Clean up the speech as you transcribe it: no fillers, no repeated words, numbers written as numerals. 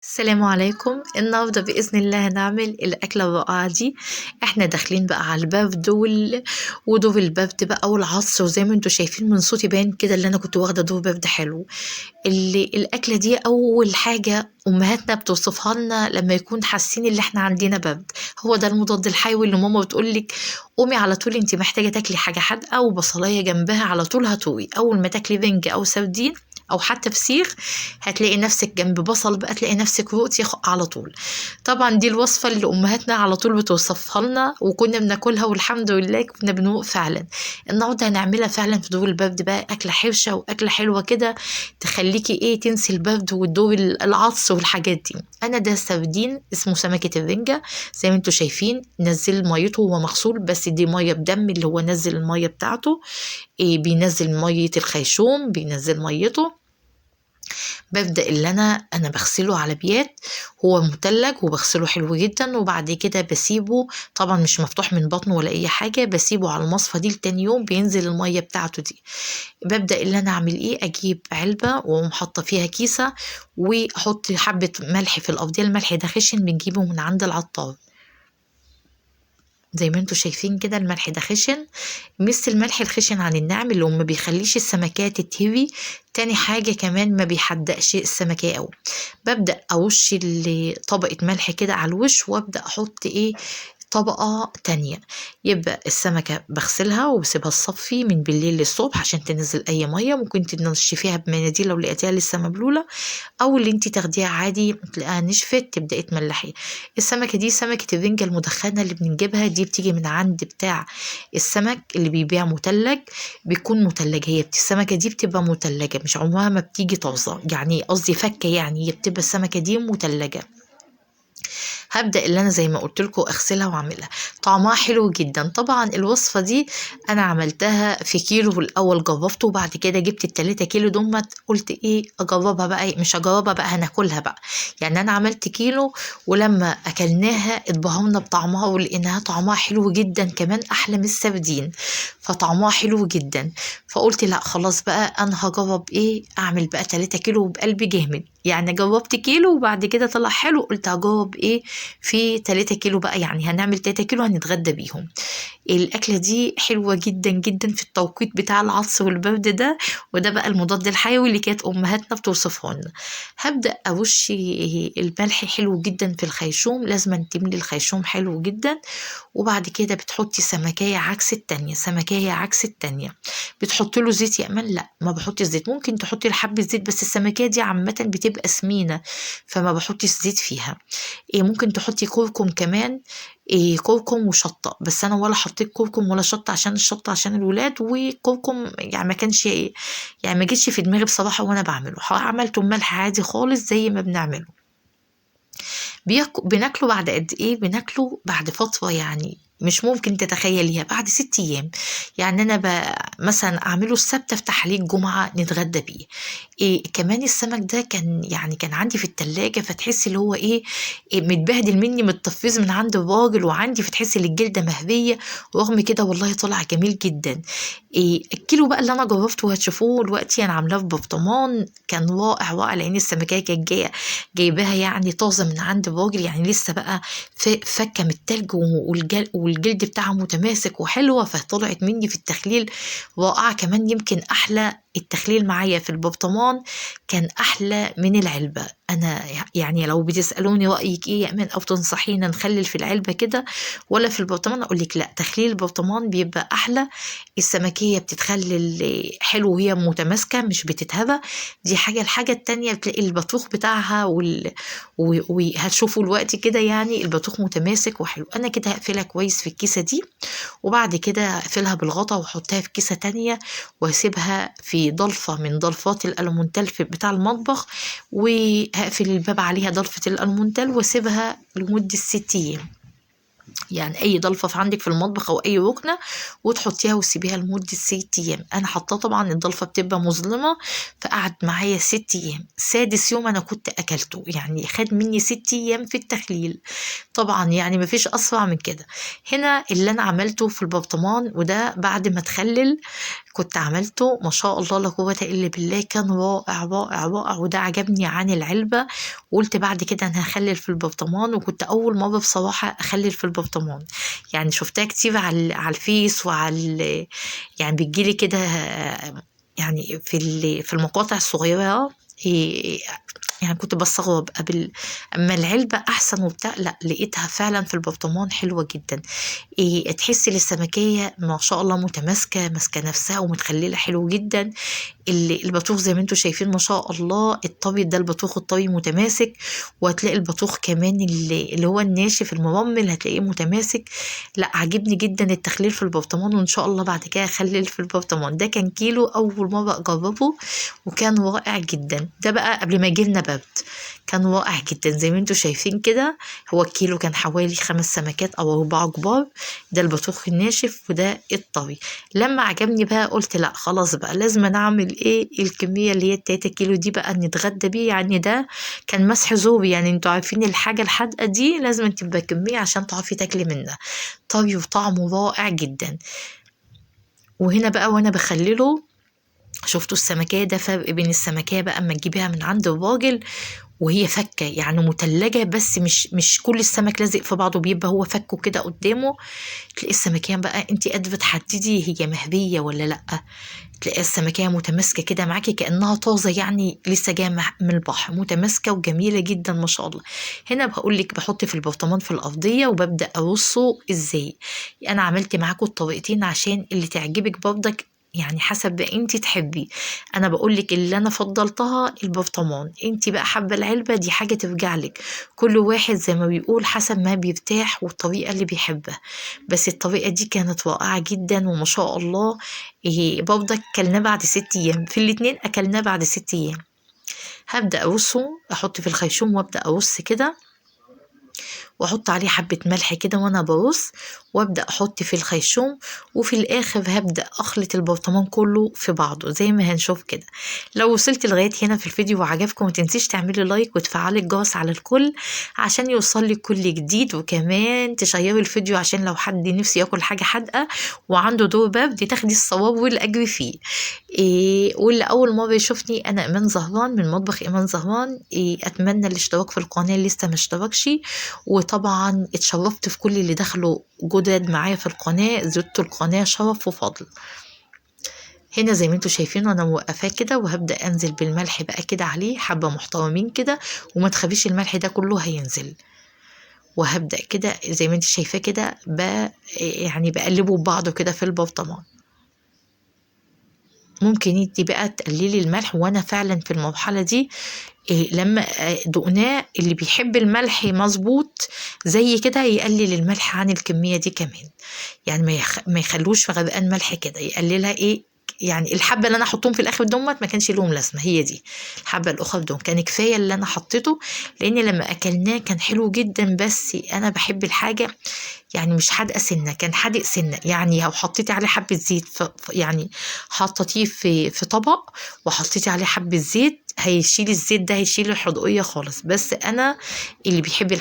السلام عليكم. النهارده باذن الله هنعمل الاكلة الرائعة دي. احنا داخلين بقى على البرد ودور البرد بقى والعصر، وزي ما انتم شايفين من صوتي باين كده اللي انا كنت واخده دور برد حلو. اللي الاكلة دي اول حاجة امهاتنا بتوصفها لنا لما يكون حاسين اللي احنا عندنا برد، هو ده المضاد الحيوي اللي ماما بتقولك قومي على طول، انت محتاجه تاكلي حاجة حادقه وبصلايه جنبها على طول هتوي. اول ما تاكلي بنج او سردين او حتى فسيخ هتلاقي نفسك جنب بصل بقى، تلاقي نفسك روقتي على طول. طبعا دي الوصفة اللي امهاتنا على طول بتوصفها لنا وكنا بناكلها والحمد لله كنا بنوق فعلا. النهارده هنعملها فعلا في دور البرد بقى، اكله حرشه واكله حلوة كده تخليكي ايه تنسي البرد والدور العطس والحاجات دي. انا ده سردين اسمه سمكة الرنجه زي ما انتم شايفين، نزل ميته وهو مغسول، بس دي مية بدم اللي هو نزل المية بتاعته، إيه بينزل مية الخيشوم بينزل ميته. ببدأ اللي انا بغسله على بيات، هو متلج وبغسله حلو جدا، وبعد كده بسيبه طبعا مش مفتوح من بطنه ولا اي حاجة، بسيبه على المصفى دي لتاني يوم بينزل المية بتاعته دي. ببدأ اللي انا اعمل ايه، اجيب علبة واقوم حاطه فيها كيسه واحط حبه ملح في الافضيه. الملح ده خشن بنجيبه من عند العطار زي ما انتوا شايفين كده، الملح ده خشن. ميزة الملح الخشن عن الناعم اللي هو ما بيخليش السمكات تتهوي، تاني حاجة كمان ما بيحدقش السمكة قوي. ببدأ اوش طبقة ملح كده على الوش وابدأ احط ايه طبقة تانية. يبقى السمكة بغسلها وبسيبها تصفي من بالليل للصبح عشان تنزل اي مية، ممكن تنشفيها بمناديل لو لقيتيها لسه مبلولة، او اللي انت تاخديها عادي تلاقيها نشفت تبدأي تملحيها. السمكة دي سمكة الرنجة المدخنة اللي بنجيبها دي، بتيجي من عند بتاع السمك اللي بيبيع متلج، بيكون متلج. هي السمكة دي بتبقى متلجة، مش عمرها ما بتيجي طازة، يعني قصدي فكة، يعني هي بتبقى السمكة دي متلجة. هبدأ اللي انا زي ما قلت لكم اغسلها واعملها، طعمها حلو جدا. طبعا الوصفة دي انا عملتها في كيلو الاول جربته، وبعد كده جبت ال3 كيلو دمت قلت ايه اجربها بقى، مش اجربها بقى هناكلها بقى. يعني انا عملت كيلو ولما اكلناها اتبهرنا بطعمها ولقيناها طعمها حلو جدا، كمان احلى من السردين، فطعمها حلو جدا. فقلت لا خلاص بقى انا هجرب ايه، اعمل بقى 3 كيلو بقلب جامد. يعني جربت كيلو وبعد كده طلع حلو، قلت هجرب ايه في 3 كيلو بقى، يعني هنعمل 3 كيلو هنتغدى بيهم. الاكلة دي حلوة جدا جدا في التوقيت بتاع العطس والبرد ده، وده بقى المضاد الحيوي اللي كانت امهاتنا بتوصفه لنا. هبدا ارش الملح حلو جدا في الخيشوم، لازم تملي الخيشوم حلو جدا. وبعد كده بتحطي سمكايه عكس التانية، سمكايه عكس التانية. بتحطي له زيت يا امان؟ لا ما بحطش زيت، ممكن تحطي حبه زيت، بس السمكيه دي عامة بتبقى سمينه فما بحطش زيت فيها. إيه ممكن تحطي كركم كمان، إيه كركم وشطه، بس انا ولا حطيت كركم ولا شطه عشان الشطه عشان الولاد، وكركم يعني ما كانش، يعني ما جتش في دماغي بصراحة وانا بعمله. عملته بملح عادي خالص زي ما بنعمله. بناكله بعد قد ايه؟ بناكله بعد فترة يعني مش ممكن تتخيليها، بعد 6 ايام. يعني انا مثلا اعمله السبت افتح عليه الجمعة نتغدى بيه. إيه كمان السمك ده كان يعني كان عندي في التلاجة، فتحسي اللي هو إيه متبهدل مني متطفز من عند الراجل وعندي، فتحسي ان الجلدة مهريه، ورغم كده والله طلع جميل جدا. إيه الكيلو بقى اللي انا جربته وهتشوفوه دلوقتي، انا عاملاه في برطمان، كان رائع رائع، لان السمكيه كانت جاية جايباها يعني طازة من عند الراجل، يعني لسه بقى فكه من التلج والجلد بتاعها متماسك وحلوه، فطلعت مني في التخليل رائعة. كمان يمكن احلى التخليل معايا في البرطمان كان احلى من العلبة. انا يعني لو بتسالوني رايك ايه يا امان او تنصحينا نخلل في العلبة كده ولا في البرطمان، اقول لك لا، تخليل البرطمان بيبقى احلى. السمكيه بتتخلل حلو وهي متماسكة مش بتتهبى، دي حاجة. الحاجة التانية بتلاقي البطوخ بتاعها وهتشوفوا الوقت كده، يعني البطوخ متماسك وحلو. انا كده هقفلها كويس في الكيسة دي، وبعد كده اقفلها بالغطا واحطها في كيسه تانية، واسيبها في ضلفه من ضلفات الالومنتال بتاع المطبخ، وهقفل الباب عليها ضلفه الالومنتال واسيبها لمدة 6 ايام. يعني اي ضلفه في عندك في المطبخ او اي ركنه، وتحطيها وتسيبيها لمدة 6 ايام. انا حطاه طبعا الضلفه بتبقى مظلمة، فقعد معايا 6 ايام. سادس يوم انا كنت اكلته، يعني خد مني 6 ايام في التخليل. طبعا يعني مفيش اسرع من كده. هنا اللي انا عملته في البرطمان، وده بعد ما اتخلل كنت عملته ما شاء الله لا قوة الا بالله، كان رائع رائع رائع، وده عجبني عن العلبة. وقلت بعد كده انا هخلل في البرطمان، وكنت اول مرة بصراحة اخلل في البرطمان. يعني شفتها كتير على الفيس وعلى يعني بتجيلي كده يعني في المقاطع الصغيرة، يعني كنت بستغرب قبل اما العلبة احسن وبتاع، لا لقيتها فعلا في البرطمان حلوة جدا. تحسي السمكيه ما شاء الله متماسكة، ماسكه نفسها ومتخلله حلو جدا. البطوخ زي ما انتم شايفين ما شاء الله الطري ده، البطوخ الطري متماسك، وهتلاقي البطوخ كمان اللي هو الناشف المرمل هتلاقيه متماسك. لا عجبني جدا التخليل في البرطمان، وان شاء الله بعد كده اخلل في البرطمان. ده كان كيلو اول مرة اجربه وكان رائع جدا. ده بقى قبل ما يجيلنا برد، كان رائع جدا زي ما انتم شايفين كده. هو الكيلو كان حوالي 5 سمكات او 4 كبار. ده البطوخ الناشف وده الطري. لما عجبني بقى قلت لا خلاص بقى لازم نعمل ايه الكمية اللي هي 3 كيلو دي بقى نتغدى بيه. يعني ده كان مسح زوري، يعني انتوا عارفين الحاجة الحادقه دي لازم تبقى كمية عشان تعرفي تاكلي منها. طري وطعمه رائع جدا. وهنا بقى وانا بخلله شفتوا السمكية، ده فرق بين السمكية بقى اما تجيبيها من عند الراجل وهي فكة يعني متلجة، بس مش كل السمك لازق في بعضه، بيبقى هو فكه كده قدامه. تلاقي السمكية بقى انت قادرة تحددي هي مهرية ولا لأ، تلاقي السمكية متماسكة كده معاكي كأنها طازة، يعني لسه جاية من البحر، متماسكة وجميلة جدا ما شاء الله. هنا بقول لك بحط في البرطمان في الأرضية وببدأ أرصه ازاي. انا عملت معاكم الطريقتين عشان اللي تعجبك برضك، يعني حسب ما انتي تحبي. انا بقولك اللي انا فضلتها البرطمان، انتي بقى حابة العلبة دي حاجة ترجع لك، كل واحد زي ما بيقول حسب ما بيرتاح والطريقة اللي بيحبها. بس الطريقة دي كانت رائعة جدا وما شاء الله. برضك اكلناه بعد 6 ايام، في الاتنين اكلناه بعد 6 ايام. هبدا ارصه، احط في الخيشوم وابدا ارص كده، واحط عليه حبة ملح كده وانا برص، وابدأ احط في الخيشوم، وفي الاخر هبدأ اخلط البرطمان كله في بعضه زي ما هنشوف كده. لو وصلت لغاية هنا في الفيديو وعجبكم ما تنسيش تعملي لايك وتفعلي الجرس على الكل عشان يوصلك كل جديد، وكمان تشيري الفيديو عشان لو حد نفسه ياكل حاجة حادقة وعنده دور برد تاخدي الصواب والاجر فيه. واللي اول مرة يشوفني انا ايمان زهران من مطبخ ايمان زهران، اتمنى الاشتراك في القناة اللي لسه ما اشتركش. وطبعا اتشرفت في كل اللي دخلوا جداد معايا في القناة، زدتوا القناة شرف وفضل. هنا زي ما انتوا شايفين وانا موقفاه كده، وهبدأ انزل بالملح بقى كده عليه حبة محترمين كده، وما تخافيش الملح ده كله هينزل. وهبدأ كده زي ما انت شايفاه كده يعني بقلبه ببعضه كده في البرطمان. ممكن انت بقى تقللي الملح، وانا فعلا في المرحلة دي لما دقناه اللي بيحب الملح مظبوط زي كده يقلل الملح عن الكمية دي كمان، يعني ما يخلوش غرقان ملح كده، يقللها ايه يعني الحبة اللي انا حطهم في الاخر دومت ما كانش لهم لازمة، هي دي الحبة الاخرى دوم كان كفاية اللي انا حطيته، لان لما اكلناه كان حلو جدا. بس انا بحب الحاجة يعني مش حادقة سنة، كان حادق سنة، يعني لو حطيتي عليه حبة زيت يعني حطيتيه في طبق وحطيتي عليه حبة زيت هيشيل الزيت ده، هيشيل الحدقية خالص. بس انا اللي بيحب